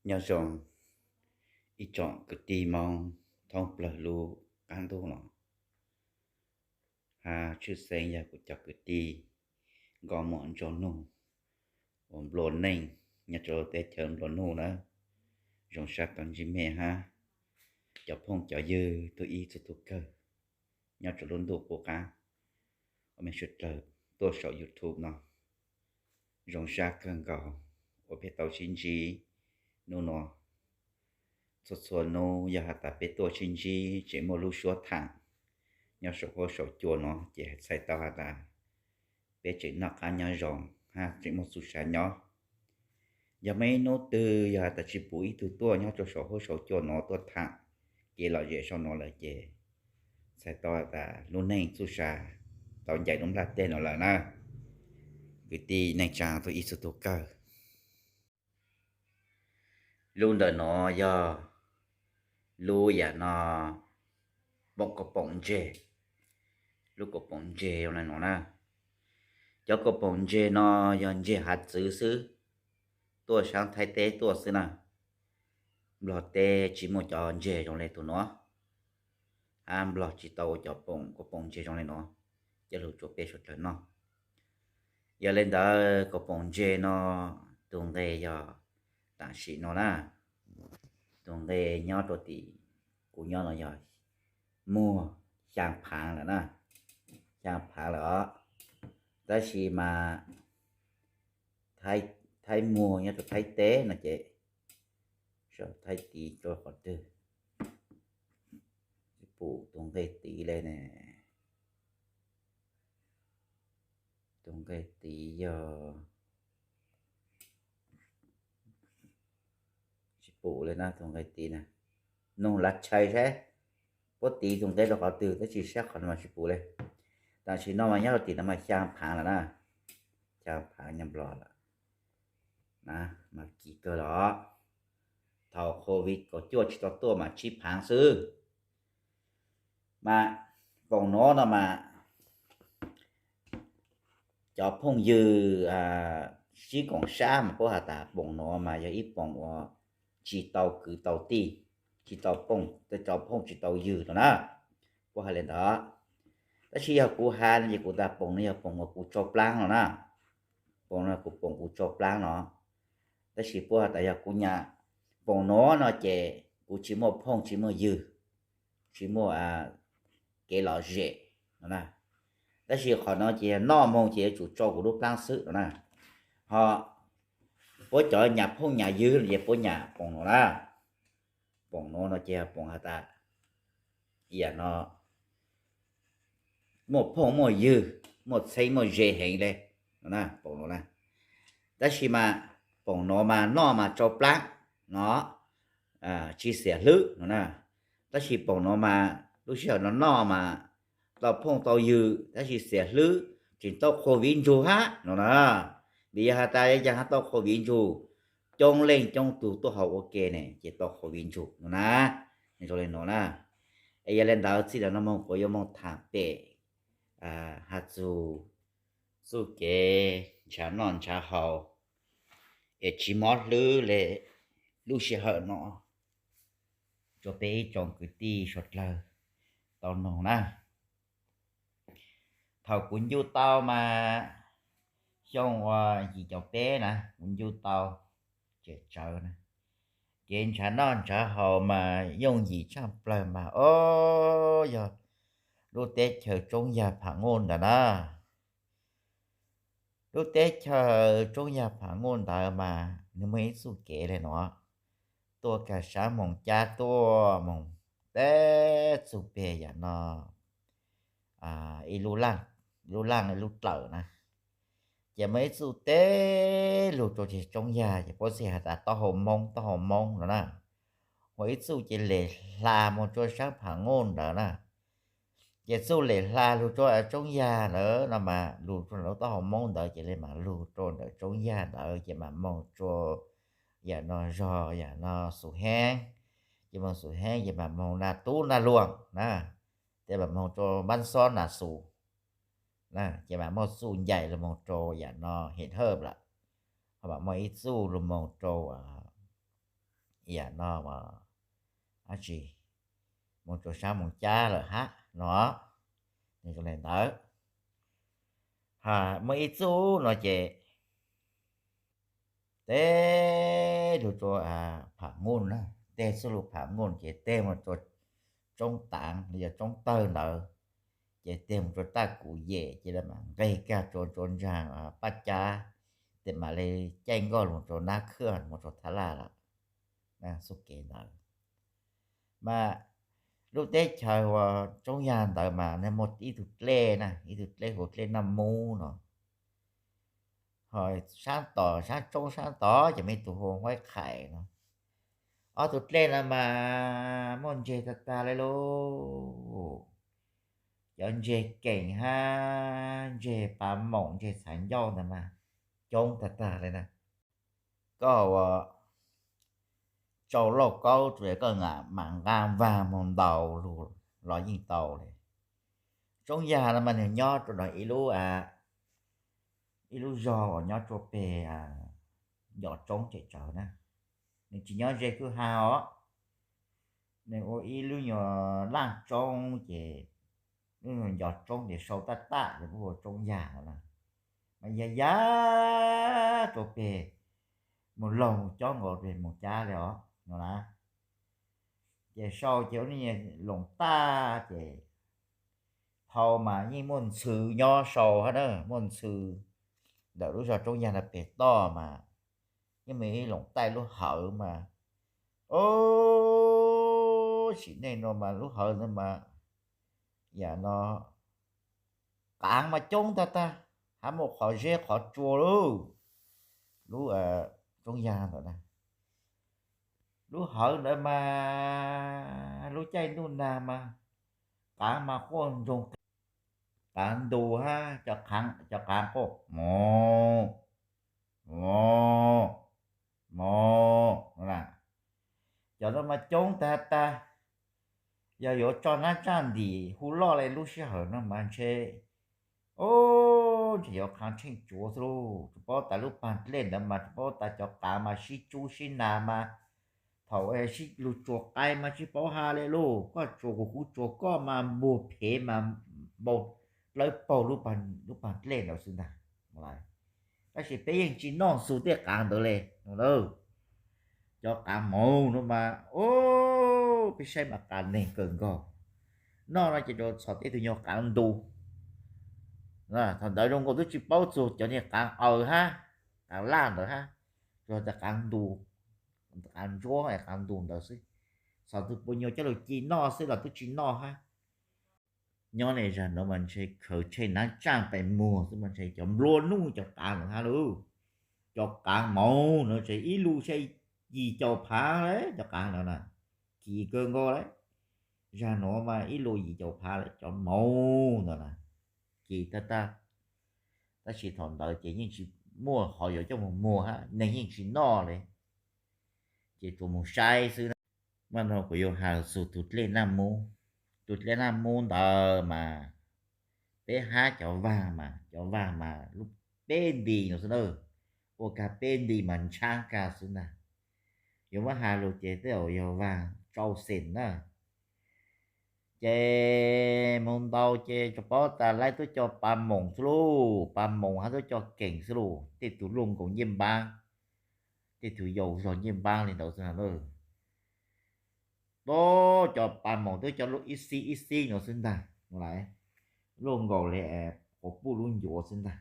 Nyob zoo ib tsoom kwv tij Hmoob thoob plawg lub qab ntuj no, hab tshwj xeeb yog kuv cov kwv tij nkauj muam nraug nug uas nplua neej nyob rau teb chaws nplua nuj na. Zoo sab tau ntsib mej hab cov phooj cov ywg tug ib txhia tug kawg nyob rau lub ntuj qub qab uas mej suav dlawg tuaj saum YouTube no. Zoo sab kawg nkaus uas peb tau sib ntsib hnub no. Txhua txhua hnub yog has tas peb tuaj sib ntsib tseem muaj lub suab thaam nyob saum huab saum cua no ces txhais tau has tas peb tseem noj qab nyob zoo hab tseem muaj txuj sa nyob. Yog muaj ib hnub twg yog has tas tsis pum ib tug tuaj nyob rau saum huab saum cua no tuaj thaam kev lom zem saum no lawm ces txhais tau has tas lub neej txuj sa tau ncaim lub nplaj teb no lawm na. Kwv tij neej tsaa tug ib txhia tug kawg, lub ntawm no yog lub yam no poom, kaus poom ntseg, lub kaus poom ntseg zoo le no na. Cov kaus poom ntseg no yog ntseg hav txwv xwb, tuaj saab Thaib teb tuaj xwb na. Nplog teb tsis muaj cov ntseg zoo le tug no, hab Nplog tsis tau ua cov poom, kaus poom ntseg zoo le no coj lug rua peb suav dlawg noj. Yog le ntawd kaus poom ntseg no tug nqe yog tam sim no na, tug nqe nyob rua tim kuv nyob no yog muag xyaa phaav lawm na, xyaa phaav lawm os. Tab sis mas Thaib muag nyob rau Thaib teb no ces, Thaib tiv rau qhov twg, tsis pum tug nqe tiv le ne. Tug nqe tiv yog, tsis pum le na, tug nqe tiv na, nug lav tshais saib puab tiv tug nqe rau qhov twg tab sis saib qhov no mas tsis pum le. Tam sim no mas nyob rau tim no mas xyaa phaav lawm na, xyaa phaav nyob Nplog lawm na, mas kim kawg lawm. Thaum COVID kaum cuaj tsis tau tuaj mas tsib phaav xwb. Mas poom nuav no mas cov phooj ywg sib koom sab mas puab has tas poom nuav mas yog ib poom uas tsis tau kwv tau tij, tsis tau pooj, cov phooj tsis tau ywg no na, puab has le ntawd. Tab sis yog kuv has no ces kuv tas poom no yog poom uas kuv tsau plaab no na, poom no kuv, poom kuv tsau plaab no. Tab sis puab has tas yog kuv nyam poom nuav no ces kuv tsis muaj phooj tsis muaj ywg, tsis muaj kev lom zem no na. Tab sis qhov no ces yog noj moog ces yuav tsum tsau kuv lub plaab xwb no na. Ho puab cov nyam phooj nyam ywg no ces puab nyam poom nuav na. Poom nuav no ces poom has tas yam no muaj phooj muaj ywg, muaj txheeb muaj ze heev le no na, poom nuav na. Tab sis mas poom nuav mas noj mas tsau plaab no, tsis xiam hlwb no na. Tab sis poom nuav mas lub sij hawm no noj mas tau phooj tau ywg tab sis xiam hlwb, tseem tau qhuas viv ntsug hab no na. Vim yog has tas yog caag hab tau qhuas viv ntsug, coob leej coob tug tuaj haus ua ke ne ces tau qhuas viv ntsug no na. Zoo le no na. Es yog le ntawd txij ntawm no moog kuv yuav moog thaam pem has txug txuj kev nrhav noj nrhav haus es tsis mob hlwb le lub sij hawm no rua peb ib tsoom kwv tij suav dlawg tau noog na. Thaum kuv ncu tau mas xyoo ua yim caum peb na, kuv ncu tau tsem tsawv na, kev nrhav noj nrhav haus mas yooj yim tshaaj plawg mas o, yog lub teb chaws Tsoob Yag Pham Nguj ntawd na. Lub teb chaws Tsoob Yag Pham Nguj ntawd mas nwg muaj ib txuj kev le no, tuaj kag sab moog cab tuaj moog teb txug peg yam no ib lub laaj, lub laaj ib lub dlawm na, ces muaj ib txuj teb lug rua Tsoob Yag ces puab txhais has tas taub hau Moob, taub hau Moob no na. Ho ib txuj ces lem hla moog rua sab Pham Nguj ntawd na. Ces txuj lem hla lug rua Tsoob Yag ntawd no mas lug rua lub taub hau Moob ntawd ces le mas lug rua ntawm Tsoob Yag ntawd ces mas moog rua yam no zog yam no Xus Heeb, ces moog Xus Heeb ces mas moog Naj Tub Naj Luam na, ces mas moog rua Npab Xob Nas Xus, ces mas muaj txuj ncaim lug moog rua yam no Hem Hawj lawm, ho mas muaj ib txuj lug moog rua yam no, dab tsi, mus rau sab Moos Cab lawm hab no. Nws zoo li ntawd. Muaj ib txuj no ces teg lug rua Pham Nkuj na, teg txuj lug Pham Nkuj ces teg mus rua Tsoob Taav los yog Tsoob Tawg ntawd, ces teg mus rua Taj Kuv Yem ces lawv mam nqeg kag rua rua ntsaag Paj Cab, tes mam li caij nkoj lug rua Nab Khwj mus rua Thav Laj lawm. Xub kev ntawd mas lub teb chaws uas Tsoob Yag ntawd mas nws muaj ib tug dlej na, ib tug dlej hu dlej Naj Mub no. Ho sab tom sab Tsoob sab tod ces muaj ib tug hu Huaib Qhais no. Ob tug dlej no mas muaj ntseg tag tag li lauj. Cov ntseg keem hab ntseg pas moom ntseg txhais ncauj ntawd mas coob tag tag li na. Koj ua tsau lauj kaub rua koj mam nqa vag moog ntaus lug los yeej tau li. Tsoob Yag no mas nwg nyob rua ntawm ib lub, ib lub zog uas nyob rua peg Ncos Tsoob tsem tsawv na. Nwg tsis nyob ze kwj ha os. Nwg ua ib lub nyuas laj tsoob ces, lub nyuas Ncos Tsoob ces sau taj taj ces puab hu ua Tsoob Yag no na. Mas yog yag rua peg, moog laug moog cob nkaus peg Moos Cab li os no na. Ces sau ces ua lub nyuas loos taj ces, thaus mas yeej muaj ntxhw nyob sau hab na, muaj ntxhw ntawm lub zog Tsoob Yag no peg toj mas yeej muaj ib loos taij lub hawv mas, o, sim neej no mas lub hawv ntawd mas yam no qaav mas coob tag tag, hab muaj qhov zeb qhov tsua lauj. Lub Tsoob Yag ntawd na, lub hawv ntawd mas lub caij ntuj nag mas qaav mas quaj ntsoog, qaav ntus hab cov qaav quaj mov, mov, mov no na. Cov no mas coob tag tag. Yog yuav tso nab tsaj ntim hu loj li lub sij hawm no mas ntshe, o, ntshe yuav qaav tsheej tsuav xwb lauj. Tsis paub tas lub pag dlej ntawd mas tsis paub tas cov qaav mas sib tsub sib nag mas, thaum sib lug tsuas qai mas tsis paub has li lauj. Koj tsuas kuv, kuv tsuas koj mas npuag phev mas npau dlawb paug lub pag dlej ntawd xwb ntag. Tab sis peb yeej tsis noj xu tej qaav ntawd li no. Cov qaav mov no mas, o, peb saib mas qas neeg kawg nkaus. Noj no ces rau txhom tej tug nyuag qaav ntu. Thaum ntawd zoo nkaus twb tsis paub txug cov niag qaav qaws hab, qaav laj ntawd hab, tsuas tas qaav ntu, qaav ntsuab, qaav ntu ntawd xwb. Txhom tug puas nyuag coj lug ci noj xwb los twb tsis noj hab. Nyob li zag no mas ntshe khaws tsheej nab tsaaj pes muag xwb mas ntshe cov nplua nuj cov qaav ntawd hab lauj. Cov qaav mov no ntshe ib lub tsheb yim caum phav li cov qaav ntawd na, kim kawg nkaus li. Zag nuav mas ib lub yim caum phav li cov mov ntawd na, kim tag tag. Tab sis thaum ntawd ces yeej tsis muaj qhov yuav coj mus muag hab, neeg yeej tsis noj li, ces tsuas mus saib xwb na. Mas no kuv yuav has txug tug dlej Naj Mub. Tug dlej Naj Mub ntawd mas peb hab cov vag mas, cov vag mas lub peb nti no xwb na, ua kag peb nti mas ntshaab kag xwb ntag. Yuav muab has lug ces tej zaum yog vag rau xees na. Ces moog ntaus ces tsuas paub tas lawv tuaj coj pas moos xwb lauj, pas moos hab tuaj coj kees xwb lauj, tej tug luaj nkaus ncej npaab, tej tug yau zog ncej npaab li ntawd xwb ntag. Tuaj cov pas moos tuaj coj luaj ib xib ib xib no xwb ntag, luaj nkaus li quas puj lub ncuav xwb ntag.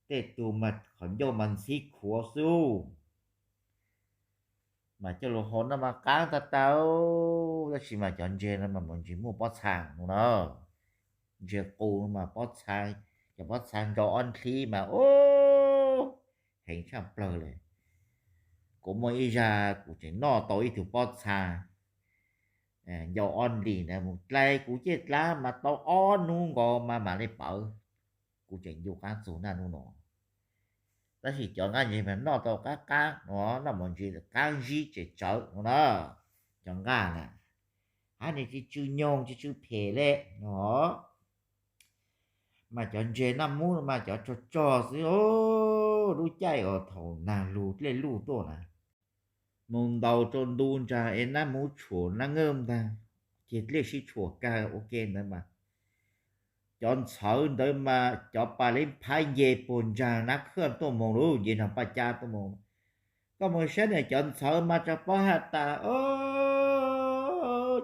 Tej tug mas qhov ncauj mas ntxhib khuav xwb, mas coj lug hau noj mas qaab tag tag, tab sis mas cov ntseg no mas mus ntsis muaj pob txhaa no na. Ntseg qus no mas pob txhaa, cov pob txhaa nrau ob ntlhib mas ub, heev tshaj plawg li. Kuv muaj ib zag kuv tseem noj tau ib tug pob txhaa ncau ob ntlhib ntawd mus dlai kuv ciaj dlaab mas tau ob nub nkaus mas mam li pawv. Kuv tseem ncu qaab txug naj nub no. Tab sis cov nqaj ntseg mas noj tau qaab qaab no, noj mus ntsis qaab zib tsem tsawv no na. Cov nqaj na, hab nws tsis tsw nyoog tsis tsw phem li no. Mas cov ntseg Naj Mub no mas cov tsog tsog xwb, lub caij uas thaum nag lug dlej luj tuaj na, mus ntaus rau ntu ntsa es nab mus tshuam nab nkeej ntag, ces dlej sib tshuam kag ua ke ntawd mas cov ntxhawv ntawd mas cov pas leb phaib nce puag ntsa nab khwj tuaj mus lauj, nce nrog paj cab tuaj mus. Koj mus saib na cov ntxhawv mas tsa pob has tas,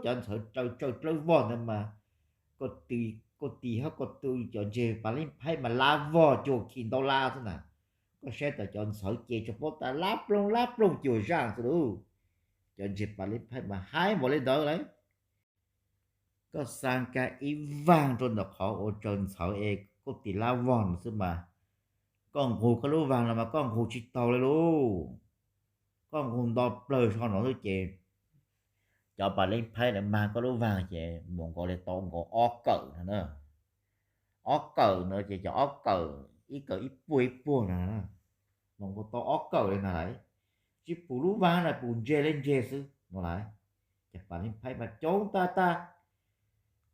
cov ntxhawv raws tsawj dlawb vog ntawd mas koj tis hab koj tu cov ntseg pas leb phaib mas lab vog cuag khi ntau lab xwb na. Koj saib tas cov ntxhawv ces tsa pob tas lab ploog lab ploog cuag zaaj xwb lauj. Cov ntseg pas leb phaib mas haib npaum li ntawd lauj. Koj xa kag ib vag rau ntawm qhov ua tsaws ntxhawv es koj tis lab vog no xwb mas koj nqug koj lub vag no mas koj nqug tsis taug li lauj. Koj nqug nto plawg zog no xwb ces cov pas leb phaib ntawd mag koj lub vag ces mus nkaus li tau nkaus ob kawm no na. Ob kawm no ces cov ob kawm ib kawm ib puag ib puag no, mus nkaus tau ob kawm li no lawm. Tsis pum lub vag na, pum ntseg li ntseg xwb no lawm. Cov pas leb phaib mas coob tag tag,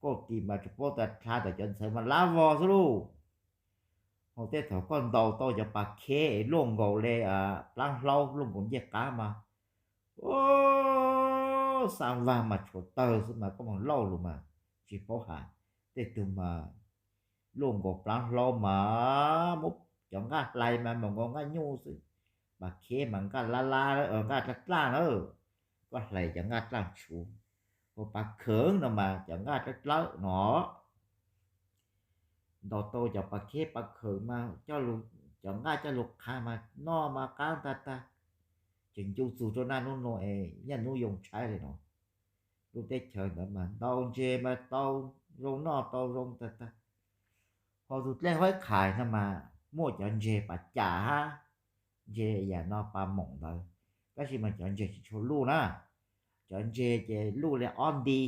koj tis mas tsa pob tas dlha tas cov ntxhawv mas lab vog xwb lauj. Ho tej thaum koj ntaus tau cov pas kheb es luaj nkaus li plaab hlaub luaj nkaus ncej qab mas xa vag mas tshuav tawg xwb mas koj moog lauj lug mas tsis paub has. Tej tug mas luaj nkaus plaab hlaub mas muab cov nqaj hlais mas moog nkaus nqaj nyuj xwb. Pas kheb mas nqaj lab lab, nqaj dlaaj dlaaj na, koj hlais cov nqaj dlaaj tshuv. Ua pas khawv no mas cov nqaj dlawb dlawb no. Ntaus tau cov pas kheb pas khawv mas cov nqaj coj lug qha mas noj mas qaab tag tag. Tseem ncu txug rau naj nub nua es naj nub yoo tshaib li no. Lub teb chaws ntawd mas ntaus ntseg mas tau zoo noj tau zoo tag tag. Ho tug dlej Huaib Qhais no mas muaj cov ntseg pas cam hab ntseg yam no pas moom ntawd, tab sis mas cov ntseg tsis tshua luj na. Cov ntseg ces luj li ob nti,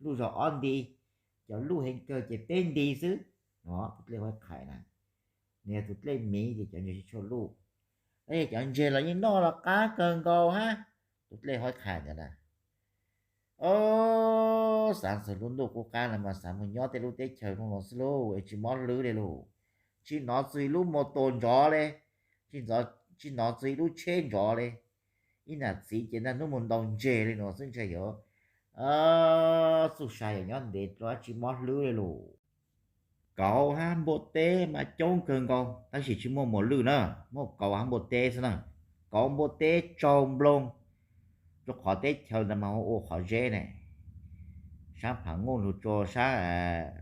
luj zog ob nti, cov luj heev kawg ces peb nti xwb. No tug dlej Huaib Qhais na, nws yog tug dlej miv ces cov ntseg tsis tshua luj. Tab sis cov ntseg los yeej noj los qaab kawg nkaus hab. Tug dlej Huaib Qhais ntawd na, xaav txug lub ntuj qub qab no mas xaav moog nyob tej lub teb chaws zoo no xwb lauj, es tsis mob hlwb li lauj. Tsis nov txug ib lub mus tua ntsov li, tsis nov txug ib lub tsheb ntsov li. Ib nam txiv ces naj nub moog ntaus ntseg li no xwb ntshe yuav txuj sa yog nyob ntev dlua tsis mob hlwb li lauj. Kauv hab npua teb mas coob kawg nkaus tab sis tsis muaj muas lwj na, muaj kauv hab npua teb xwb na. Kauv npua teb tsaug nploog, rua qhov teb chaws ntawd mas ua qhov zeb ne. Saab Pham Nuj lug rua saab,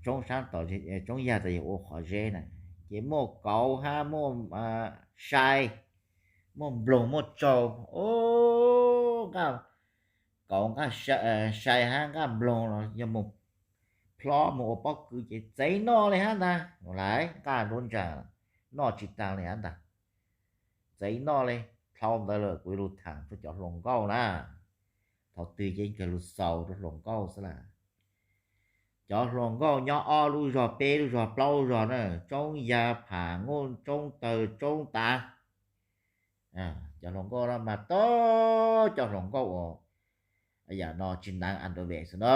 Tsoob Saab, Tsoob Yag tas yog ua qhov zeb na, ces muaj kauv hab muaj sai, muaj nploog muaj tsaug. Nqaj kauv, nqaj sai hab nqaj nploog los yog moog plhob moog ua pob kws ces txeev noj li hab ntag. Lawv nqaj nruab ntsa noj tsis taag li hab ntag. Txeev noj li. Dlhau ntawd lawm kuv yuav lug thaam rua cov hluas nkauj na. Thaum twg ces kawg lug xaus rua hluas nkauj xwb lawm. Cov hluas nkauj nyob ob lub zog, peb lub zog, plaub lub zog na, Tsoob Yag, Pham Nuj, Tsoob Tawg, Tsoob Tav. Cov hluas nkauj no mas tau cov hluas nkauj uas yam no tsis naav underwear xwb na.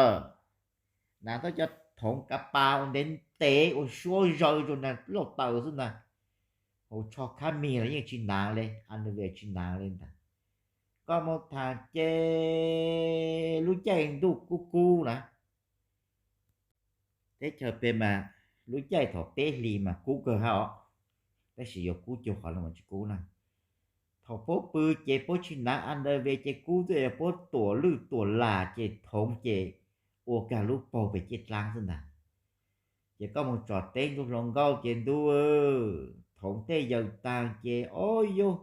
Naav tau cov thoov kav pas ua ntev ntev ua suab zaws rua nag lauj taws xwb ntag. Hauv tsho khab mis los yeej tsis naav li, underwear tsis naav li ntag. Koj moog thaam ces lub caij ntuj kub kub na. Teb chaws peg mas lub caij thaum peb hlis mas kub kawg hab os, tab sis yuav kub cuag qhov no mas tsis kub na. Thaum puab pw ces puab tsis naav underwear ces kub twb yog puab tuam lwj tuam lam ces thoov ces ua kag lub paug peg ciaj dlaab xwb ntag. Ces koj moog tsom teb ntuj hluas nkauj ces ntuj, thoov tej yaws taag ces ob yug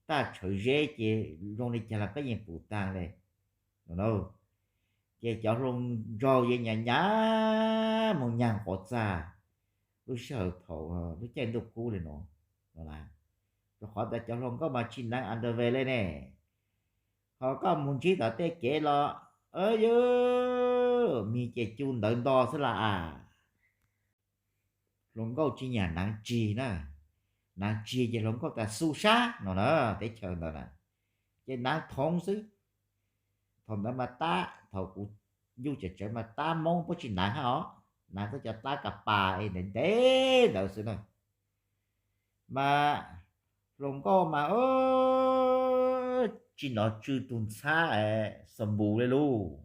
taj tshawv zeb ces zoo li cas los koj yeej pum taag li no. Ces cov hluas nraug yeej nyam nyam moog nyaag quav txag lub sij hawm thaum lub caij ntuj kub li no. Rua qhov tas cov hluas nkauj mas tsis naav underwear li ne. Ho koj moog ntsib tom tej kev los, yog, mis ces cu ntawv nto xwb las as. Hluas nkauj tsis nyam naav tsig na. Naav tsig ces hluas nkauj tas xu sab no na, teb chaws ntawd na, ces naav thoov xwb. Thaum ntawd mas tab, thaum kuv ncu tsawv tsawv mas tab Moob puab tsis naav hab os, naav txog cov tab kas pas es ntev ntev ntawd xwb na. Mas hluas nkauj mas tsis nov tsw tus ntxhab Xab Npus li lauj,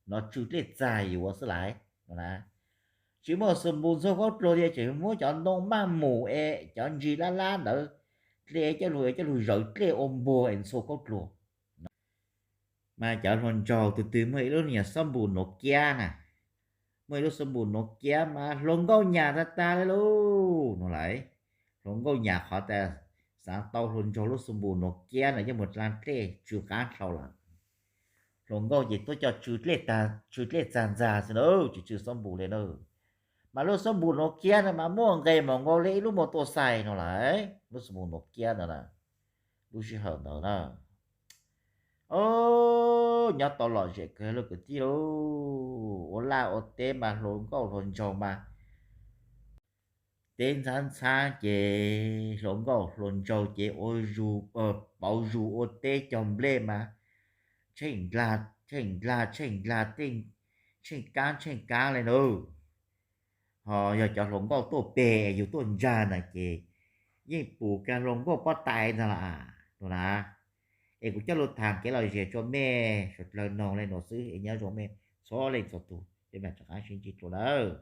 nov tsw dlej txag yuav xwb lais no na. Tsis muaj Xab Npus ntxhua khaub dluag tias tseem muab cov ntoo maj mus es cov ntsis lab lab ntawd dlej coj lug, coj lug zawv dlej ua npuag es ntxhua khaub dluag. Mas cov hluas nraug tus twg muaj ib lub nyuag Xab Npus Nus Kiab na, muaj ib lub Xab Npus Nus Kiab mas hluas nkauj nyas tag tag li lauj no lais. Hluas nkauj nyas qhov tas xaav tau hluas nraug lub Xab Npus Nus Kiab na coj mus dlej dlej tsw qaab dlhau lawm. Hluas nkauj ces tuaj coj tsw dlej txag ntxag xwb na, tsis tsw Xab Npus li na. Mas lub Xab Npus Nus Kiab na mas muaj nqes mos nkaus li ib lub mos tua xais no lais, lub Xab Npus Nus Kiab ntawd na. Lub sij hawm ntawd na, o, nyob tau lom zem kawg lauj kwv tij lauj. Ua laj ua teb mas hluas nkauj hluas nraug mas teb ntxhab ntxhab ces hluas nkauj hluas nraug ces ua zus, pauv zus ua teb cog nplej mas tsheej ndlag tsheej ndlag tsheej ndlag, tsheej kaab tsheej kaab li na. Ho yog cov hluas nkauj tuaj peg yug tuaj ntsag na ces yeej pum kag hluas nkauj pob tais ntag las no na. Es kuv coj lug thaam kev lom zem rua mej suav dlawg noog le nuav xwb es nyob zoo mej txhua leej txhua tug, peb maam rov qaab sib ntsib dlua nawb.